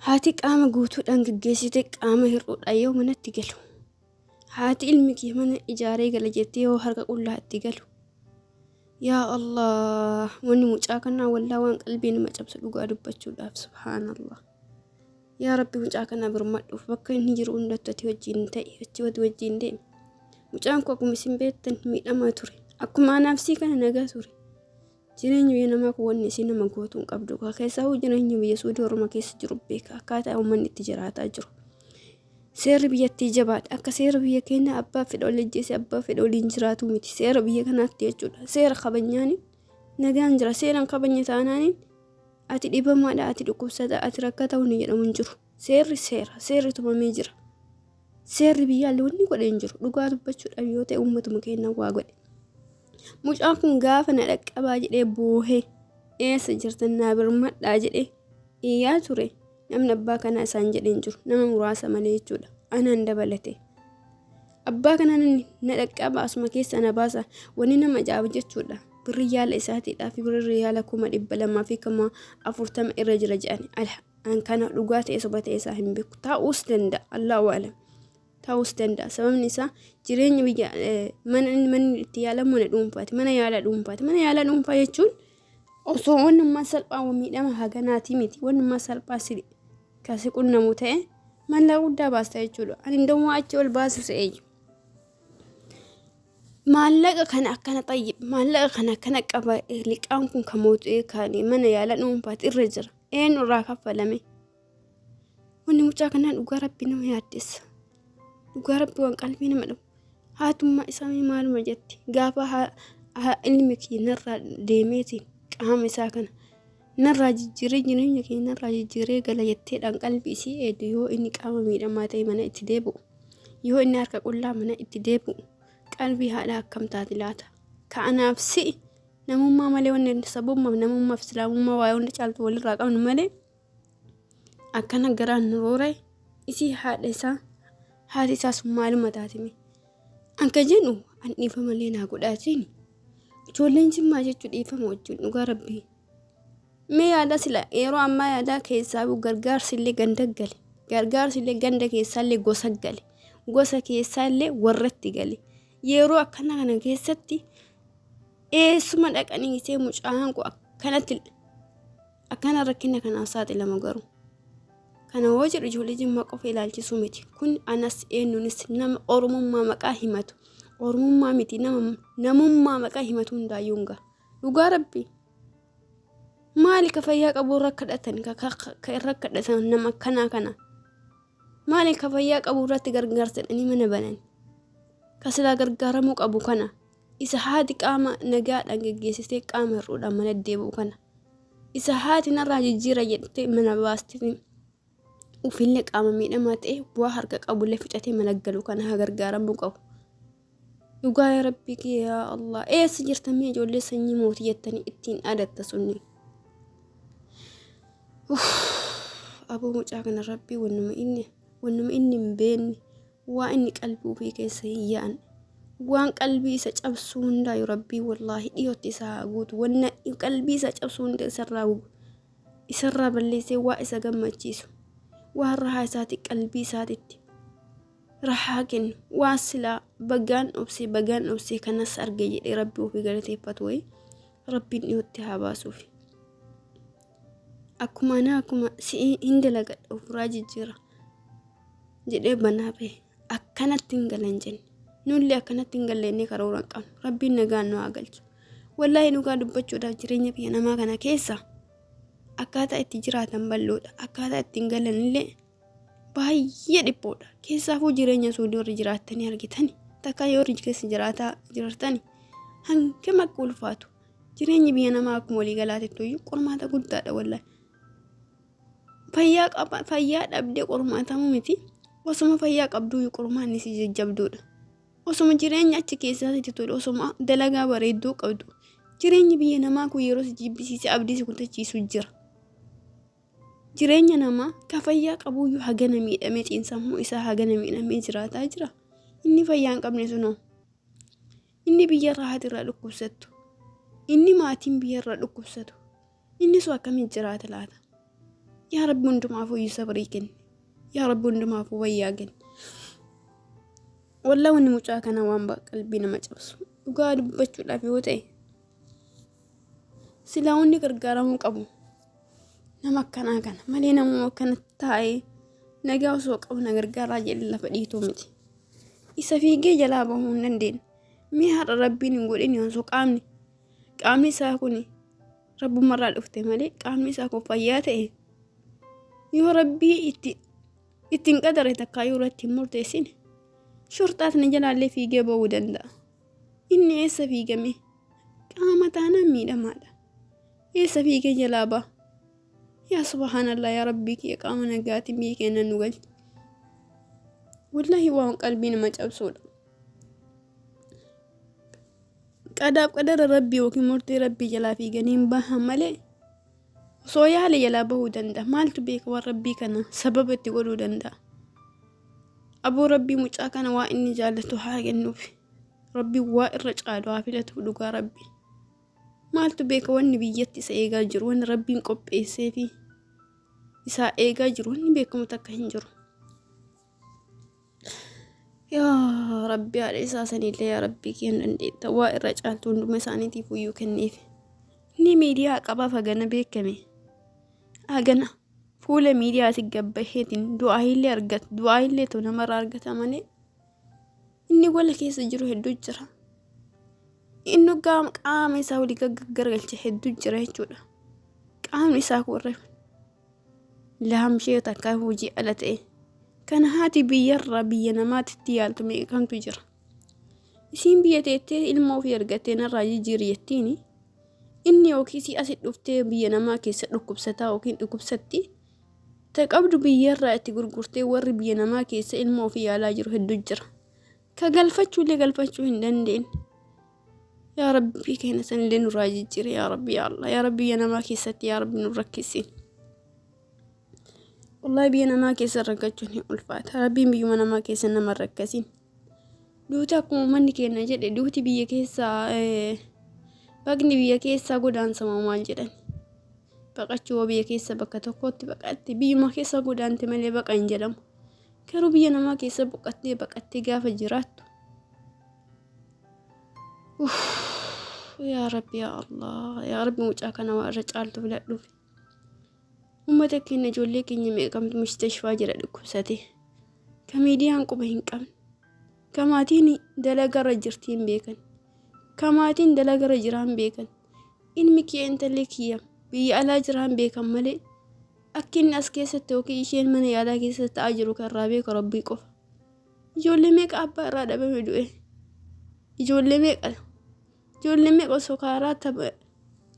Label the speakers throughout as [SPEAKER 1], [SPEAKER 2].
[SPEAKER 1] Haati qaama guutuudhaan geggeessite qaama hir'uudhaan yoo manatti galu. Haati ilmi kiyya mana ijaaree gala jettee yoo harka qullaa itti galu. Yaa Allah, wanni mucaa kanaa wallaa waan qalbii nama cabsu dhugaa dubbachuudhaaf, subhaanallah. Yaa Rabbi, mucaa kana birmadhuuf, bakka inni jiru hundattu ati wajjin ta'i, achi ati wajjin deemi. Mucaan koo akkuma isin beektan miidhamaa ture. Akkuma anaafsii kana nagaa ture. Jireenya biyya namaa kun wanni isin nama gootu hin qabdu. Ka keessaa jireenya biyya Suudii Oromoo keessa jiru beeka. Akkaataa uummanni itti jiraataa jiru. Seerri biyyattii jabaadha. Akka seera biyya keenya abbaa fedha ol ajjeese abbaa fedha waliin jiraatu miti. Seera biyya kanaatti jechuudha. Seera kabajnaan nagaan jira. Seeraan kabajne taanaan ati dhibamaadha, ati dhukkubsata, ati rakkata wanni jedhamu hin jiru. Seerri seera. Seerri tumamee jira. Seerri biyyaallee wanni godhe hin jiru. Dhugaa dubbachuudhaaf yoo ta'e uummatuma keenya waa godhe. Mucaan kun gaafa na dhaqqabaa jedhee boohee, eessa jirtan, naa birmadhaa jedhee iyyaa ture. Namni abbaa kanaa isaan jedhee hin jiru. Nama muraasa malee jechuudha. Anaan dabalate. Abbaa kana na dhaqqaba, asuma keessa na baasa. Wanni nama ajaa'ibu jechuudha. Birri yaala isaatiidhaa fi birri yaala 240,000 irra jira jedhani. An kana dhugaa ta'e soba ta'e isaa hin beeku. Ta'uus danda'a. Allahu a'lam. Ta'uus danda'a. Sababni isaa jireenya biyya mana inni manni itti yaalamu mana dhuunfaati. Mana yaalaa dhuunfaati. Mana yaalaa dhuunfaa jechuun osoo wannummaa salphaa miidhama haganaatii miti. Wannummaa salphaa si kasi qunnamu ta'e mallaqa guddaa baasta jechuudha. Ani ndawwaa achi ol baasu se'eeyyu. Maallaqa kana akkana xayyib, maallaqa kana akkana qaba, liqaan kun kan mootu'ee kan mana yaala dhuunfaati irra jira. Eenyu irraa kaffalame? Wanni mucaa kanaa dhugaa rabbi nama yaaddessa. Dhugaa rabbi waan qalbii nama dhabu. Haatummaa isaa mee maaluma jetti? Gaafa ilmi kiyya narraa deemeeti qaama isaa kana narraa jijjiiree, jireenya kiyya narraa jijjiiree gala jetteedhaan qalbii isii eeddu, yoo inni qaama miidhamaa ta'e mana itti deebi'u, yoo inni harka qullaa mana itti deebi'u, qalbii haadhaa akkam taati laata? Ka anaaf si'i namummaa malee, wanni sabummaaf namummaaf islaamummaa waa'ee hunda caaltu walirraa qabnu malee akkana garaan nu roore. Isii haadha isaa, haati isaa sun maaluma taatime? An ka jedhu an dhiifama malee naa godhaatiin ijoolleen Jimmaa jechuu dhiifama wajjin, dhugaa rabbii. Mee yaada sila yeroo ammaa yaadaa keessaa gargaarsi illee ganda gale, gargaarsi illee ganda keessaa illee gosa gale, gosa keessaa illee warratti gale. Yeroo akkana kana keessatti eessuma dhaqanii isee mucaan kun akkanatti akkana rakkina kanaaf saaxilama garuu? Kana hoo jedhu ijoollee Jimmaa qofa ilaalchisuu miti. Kun anas eenyuunis nama Oromummaa maqaa himatu. Oromummaa miti, nama namummaa maqaa himatu hundaayyuu hin ga'a. Dhugaa rabbi. Maali ka fayyaa qabu irra kadhatan, ka irra kadhatan nama akkanaa kana? Maali ka fayyaa qabu irratti gargaarsa jedhanii mana banan? Ka silaa gargaaramuu qabu kana. Isa haati qaama nagaadhaan geggeessitee qaama hir'uudhaan mana deebi'u kana. Isa haati narraa jijjiira jettee mana baastee ofiillee qaama miidhamaa ta'e bu'aa harka qabullee fixatee mana galu kana haa gargaaramuu qabu. Dhugaa yaa Rabbii kiyya, yaa Allah, eessa jirtan mee ijoollee sanyii mootii jettanii ittiin dhaadatta sunni? Aboo, mucaa kana Rabbii wannuma inni hin beekne, waa inni qalbii ofii keessa hin yaa'an, waan qalbii isa cabsuu hundaayu Rabbii wallaahi dhiyootti isa haa guutu. Wanna qalbii isa cabsuu hunda isarraa balleessee, waa isa gammachiisu, waan rahaa isaati qalbii isaatitti rahaa kennu, waan silaa bagaan obsee, bagaan obsee kanas arge jedhee Rabbi ofii galateeffatu wayi Rabbiin dhiyootti haa baasuufi. Akkuma anaa akkuma si'ii hin dalagadha, ofirraa jijjiira jedhee banaa bahe akkanatti hin galan jenne. Nullee akkanatti hin galle inni karoora hin qabnu. Rabbiin nagaan nu haa galchu. Wallaahi dhugaa dubbachuudhaaf jireenya biyya namaa kana keessa akkaataa itti jiraatan bal'oodha. Akkaataa ittiin galan illee baay'ee dhiphoodha. Keessaafuu jireenya Suudii warri jiraattanii argitani. Takka yoo warri keessa jiraataa jirtani hangam akka ulfaatu. Jireenyi biyya namaa akkuma walii galaatittu iyyuu qormaata guddaadha wallaahi. Fayyaa qaba, fayyaa dhabdee qormaatamuu miti. Osuma fayyaa qabduu iyyuu qormaanni si jajjabduudha. Osuma jireenya achi keessaa sitti tolu, osuma dalagaa bareedduu qabdu, jireenyi biyya namaa kun yeroo si jibbisiise abdii si kutachiisu jira. Jireenya namaa ka fayyaa qabuyyuu hagana miidhamee, xiinsammuu isaa hagana miidhamee jiraataa jira. Inni fayyaa hin qabne sunoo? Inni biyyarraa haati irraa dhukkubsattu. Inni maatiin biyyarraa dhukkubsatu. Inni sun akkamiin jiraata laata? Yaa Rabbi hundumaafuu iyyuu sabrii kenni. Yaa Rabbi hundumaafuu wayyaa kenni. Wallaa wanni mucaa kana waan qalbii nama cabsu. Dhugaa dubbachuudhaaf yoo ta'e silaa wanni gargaaramuu qabu nama akkanaa kana malee namuma akkana taa'ee nagaa osoo qabu na gargaaraa jedhe lafa dhiituu miti. Isa fiigee jalaa bahuu hin dandeenye. Mee har'a Rabbiin hin godhin osoo qaamni qaamni isaa kun Rabbumarraa dhufte malee qaamni isaa kun fayyaa ta'e yoo Rabbii itti ittiin qadare takkaa yoo irratti hin murteessine shorxaatni jalaallee fiigee ba'uu danda'a. Inni eessa fiigame? Qaama taanaan miidhamaadha. Eessa fiigee jalaa ba'a? Yaa subhaanallah yaa Rabbii kiyya qaama nagaatiin biyya keenya nu galchi. Wallaahi waan qalbii nama cabsuudha. Qadaaf qadara Rabbii yookiin murtee Rabbii jalaa fiiganii hin bahan malee osoo yaale jalaa bahuu danda'a. Maaltu beeka waan Rabbii kana sababa itti godhuu danda'a. Aboo Rabbii mucaa kana waa inni jaallatu haa kennuuf. Rabbii waa irra caalu haa filatuuf dhugaa Rabbii. Maaltu beeka wanni biyyatti isa eegaa jiru wanni Rabbiin qopheessee fi isaa eegaa jiru wanni beekamu takka hin jiru. Yaa Rabbi haadha isaa sanillee yaa Rabbii kee hin dandeetta waa irra caaltu hunduma isaaniitiif iyyuu kenniif. Inni miidiyaa qabaaf hagana beekame. Hagana fuula miidiyaati gabbaheetiin du'aa illee argata du'aa illee tu namarraa argata malee inni gola keessa jiru hedduu jira. Inni qaama isaa walii gaggargalche hedduu jira jechuudha. Qaamni isaa kun warra laamshee takka hojii ala ta'e kan haati biyyarraa biyya namaatitti yaaltu meeqamtu jira. Isiin biyya teettee ilma ofii argattee narraa jijjiiri jettiini inni yookiin isii asi dhuftee biyya namaa keessa dhukkubsataa yookiin dhukkubsatti ta qabdu biyyarraa itti gurgurtee warri biyya namaa keessa ilma ofii yaalaa jiru hedduu jira. Ka galfachuullee galfachuu hin dandeenye. Yaa Rabbii keenya sanillee nurraa jijjiiri yaa Rabbi yaa Allah yaa Rabbi biyya namaa keessatti yaa Rabbi nu rakkisin. Wallahi biyya namaa keessa rakkachuun hin ulfaata. Rabbiin biyyuma namaa keessa nama hin rakkasin. Duuti akkuma uummanni keenya jedhe duuti biyya keessaa baqni biyya keessaa godaansama maal jedhan. Baqachuu hoo biyya keessa bakka tokkotti baqatte biyyuma keessa godaante malee baqa hin jedhamu. Garuu biyya namaa keessa boqattee baqattee gaafa jiraattu. Yaa Rabbi yaa Allah yaa Rabbi mucaa kana waa irra caaltu filadhuuf. Uummata keenya ijoollee keenya meeqamtu mustashfaa jira dhukkubsate. Ka miidiyaan quba hin qabne. Ka maatiin dalagarra jirti hin beekan. Ka maatiin dalagarra jiraa hin beekan. Ilmi kiyya intalli kiyya biyya alaa jiraa hin beekan malee akki inni as keessatti yookiin isheen mana yaalaa keessa ta'aa jiru kan irraa beeku Rabbii qofa. Ijoollee meeqa abbaa irraa dhabame du'e. Ijoollee meeqa ijoollee meeqa osoo karaa tapha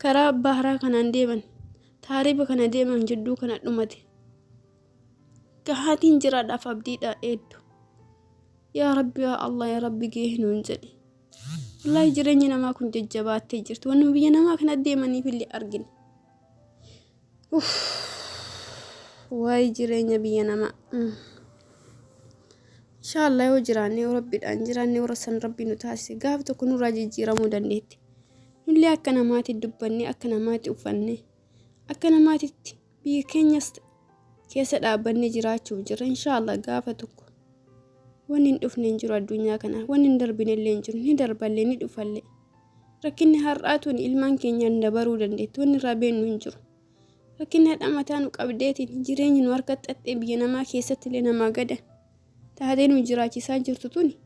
[SPEAKER 1] karaa baharaa kanaan deeman taariba kana deeman jidduu kana dhumate. Gahaatiin jiraadhaaf abdiidha eeddu. Yaa Rabbi yaa Allah yaa Rabbi gahee nuun jedhe. Wallaahi jireenyi namaa kun jajjabaattee jirti. Wanni biyya namaa kana deemaniif illee argine. Uff. Waa'ee jireenya biyya namaa. Inshaallah yoo jiraanne yoo rabbiidhaan jiraanne warra san rabbi nu taasise gaaf tokko nurraa jijjiiramuu dandeetti. Nullee akka namaatti dubbanne akka namaatti uffanne akka namaatitti biyya keenyas keessa dhaabbannee jiraachuuf jirra inshaallah gaafa tokko. Wanni hin dhufne hin jiru addunyaa kana wanni hin darbine illee hin jiru ni darballee ni dhufallee. Rakkinni har'aa tuni ilmaan keenyaan dabaruu dandeetti wanni irraa beennu hin jiru. Rakkinni hadha mataa nu qabdeetiin jireenyi nu harka xaxxee biyya namaa keessatti illee namaa gada taatee nu jiraachisaa jirtu tuni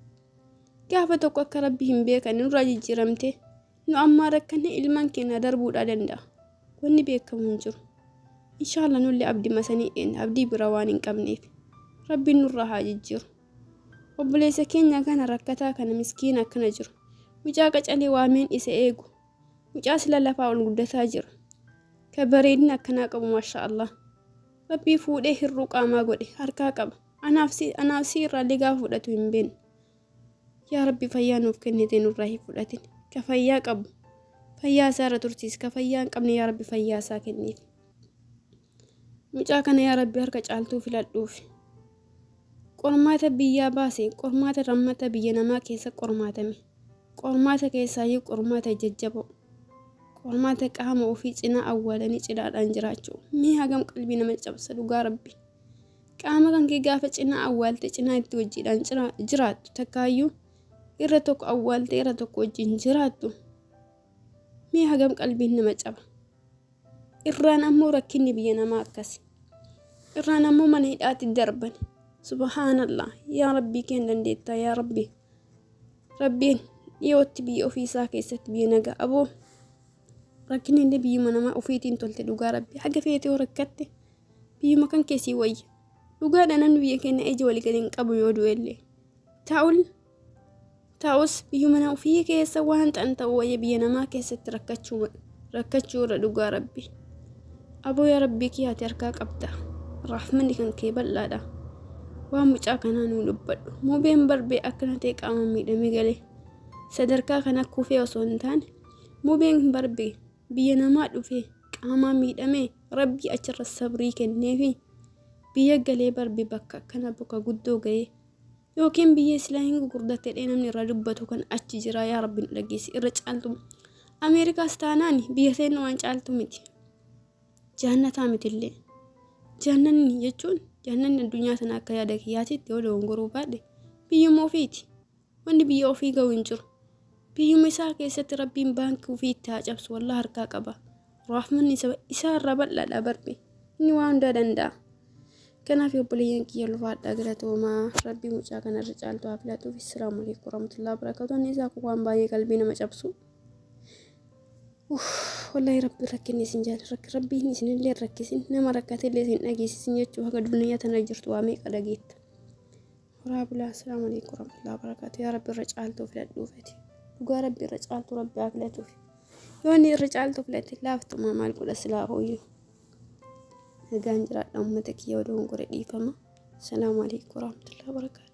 [SPEAKER 1] gaafa tokko akka rabbi hin beekanne nurraa jijjiiramtee nu ammaa rakkanne ilmaan keenya darbuudhaa danda'a. Wanni beekamu hin jiru. Inshaallah nullee abdii masanii eenna abdii bira waan hin qabneef rabbiin nurraa haa jijjiiru. Obboleessa keenya kana rakkataa kana miskiina akkana jiru. Mucaa qacalee waameen isa eegu. Mucaa sila lafaa ol guddataa jiru. Ka bareedina akkanaa qabu maasha Allah. Rabbii fuudhee hir'uu qaamaa godhe harkaa qaba. Anaaf si anaaf si irraallee gaafa fudhatu hin beeknu. Yaa Rabbi fayyaa nuuf kennite nurraa hin fudhatin. Ka fayyaa qabu fayyaa isaa irra tursiisi. Ka fayyaa hin qabne yaa Rabbi fayyaa isaa kenniif. Mucaa kana yaa Rabbi harka caaltuu filadhuuf. Qormaata biyyaa baase qormaata rammata biyya namaa keessa qormaatame. Qormaata keessaayyuu qormaata jajjaboo. Qormaata qaama ofii cinaa awwaalanii cinaadhaan jiraachuu. Mee hagam qalbii nama cabsa dhugaa rabbi. Qaama kan kee gaafa cinaa awwaalte cinaa itti wajjiidhaan jiraattu takkaayyuu irra tokko awwaalte irra tokko wajjin jiraattu. Mee hagam qalbiin nama caba. Irraan ammoo rakkinni biyya namaa akkasi. Irraan ammoo mana hidhaatti darban. Subhaanallah yaa rabbii keen dandeettaa yaa rabbii. Rabbiin dhiyootti biyya ofii isaa keessatti biyya nagaa aboo. Rakkinni illee biyyuma namaa ofiitiin tolte dhugaa rabbi haga feete yoo rakkatte biyyuma kan keessii wayya. Dhugaadha namni biyya keenya ija walii gadi hin qabu yoo du'e illee. Ta'ul ta'us biyyuma nama ofii keessa waan ta'an ta'u wayya biyya namaa keessatti rakkachuu rakkachuu irra dhugaa rabbi. Aboo yaa rabbii kiyya ati harkaa qabda. Rahmanni kan kee bal'aadha. Waan mucaa kanaa nuu dubbadhu. Mubeen barbee akkana ta'e qaama miidhamee galee. Sadarkaa kana kufee osoo hin taane Mubeen barbe biyya namaa dhufee qaamaa miidhamee rabbii achirra sabrii kenneefi biyya galee barbe bakka akkana bakka guddoo ga'ee yookiin biyya islaa hin gugurdatte dhee namni irraa dubbatu kan achi jira yaa rabbi nu dhageessi irra caaltu Ameerikaas taanaan biyya seennu waan caaltu miti jaannataa mitillee jaannanni jechuun jaannanni addunyaa tana akka yaada kiyyaatitti yoo dogongoruu baadhe biyyuma ofiiti. Wanni biyya ofii ga'u hin jiru. Biyyuma isaa keessatti rabbiin baankii ofii itti haa cabsu wallah harkaa qaba. Rahmanni isa isaa irraa bal'aadha barbe. Inni waan hundaa danda'a. Kanaaf obboleeyyan kiyya lufaadhaa galatoomaa rabbii mucaa kana irra caaltu haa filatuuf. Assalaamu alaikum warahmatullahi wabarakatuh. Inni isaa kun waan baay'ee qalbii nama cabsu. Uff wallahi rabbi rakkinni isin jaala rakki rabbiin isinillee rakkisin nama rakkatellee isin dhageessisin jechuu haga duniyaa tana jirtu waa meeqa dhageetta. Horaa bulaa assalaamu alaikum warahmatullahi wabarakatuh yaa rabbi irra caaltuu filadhuufati dhugaa rabbi irra caaltuu rabbi haa filatuuf yoo inni irra caaltuu filate laaftumaa maal godha silaa hooyyuu nagaan jiraadha ummata kiyya odoon gore dhiifama assalaamu alaikum warahmatullahi wabarakatuh.